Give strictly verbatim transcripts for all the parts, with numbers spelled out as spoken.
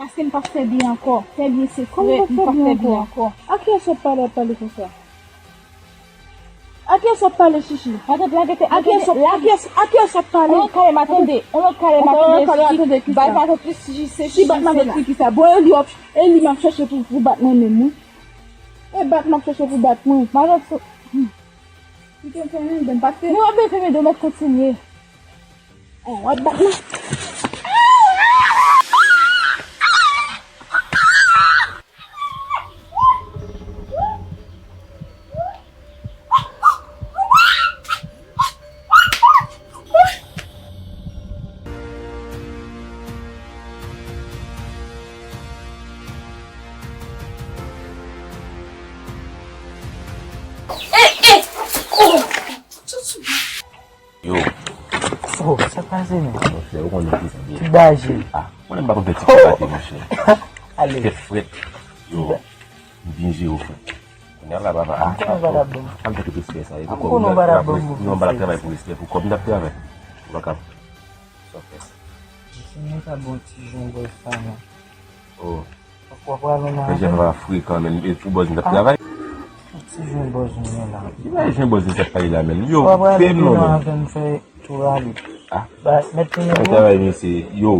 Paske m p ap fè byen ankò. Fè byen sekrè, m p ap fè byen ankò. A kiyès w ap pale, w ap pale konsa? A kiyès w ap pale, Chichi? Matant, lage tèt. A kiyès w ap, a kiyès, a kiyès w ap pale? On lòt kale m a tande, on lòt kale m a tande, Chichi. Bay matant plis Chichi, se Chichi, se li. Bat matant pou kisa? Bon, e li w ap, e li m ap chèche pou, pou bat mwen menm, wi. E bat m ap chèche pou bat mwen. Matant, se, hmm. Kite m fèmen do m, paske nou ap fèmen do, mèt kontinye. Eh, w ap bat mwen. Yo. Oh, sa k pase, men? Monchè, ou konnen ki sa m ye. Ti baje. Ah, mwen menm pa konn fè ti pate, monchè. Ale. Tèt frèt. Yo, m byen jere w, frè. Kounye a la, papa, ah, ah, ah, m fè tout respè sa. Ou konnen w pa t ap ban m. Non, m pa t ap travay pou respè, pou kòb m t ap travay. Ou pa ka. Sa w fè sa? Jisè, mwen ka bon ti jan bòz sa, non. Oh. Ou pral nan... Men jan papa frekan, men e pou bòz m t ap travay. Ti jan bòz mwen la. Ki bagay jan bòz m t ap pale la, men? Yo, pè m non, men. Avè m fè tou rale. Ah. Ba, mèt tounen. Mwen travay, mesye. Yo,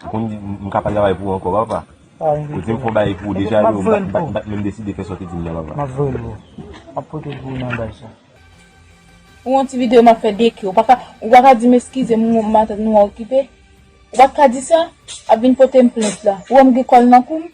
ou konn di, m ka pa travay pou ou ankò, papa. Ou di m fè yon bagay pou ou deja, yo, m pa, m pa, m pa t menm deside fè sa w te di m nan, papa. M ap voye l pou ou. M ap pote l pou ou nan baz la. Ou yon ti videyo m ap fè de ke. Ou pa ka, ou pa ka di m eskize m, matant nou an okipe. Ou pa ka di sa, ap vin pote m plent la. Ou wè m gen kòl nan kou m?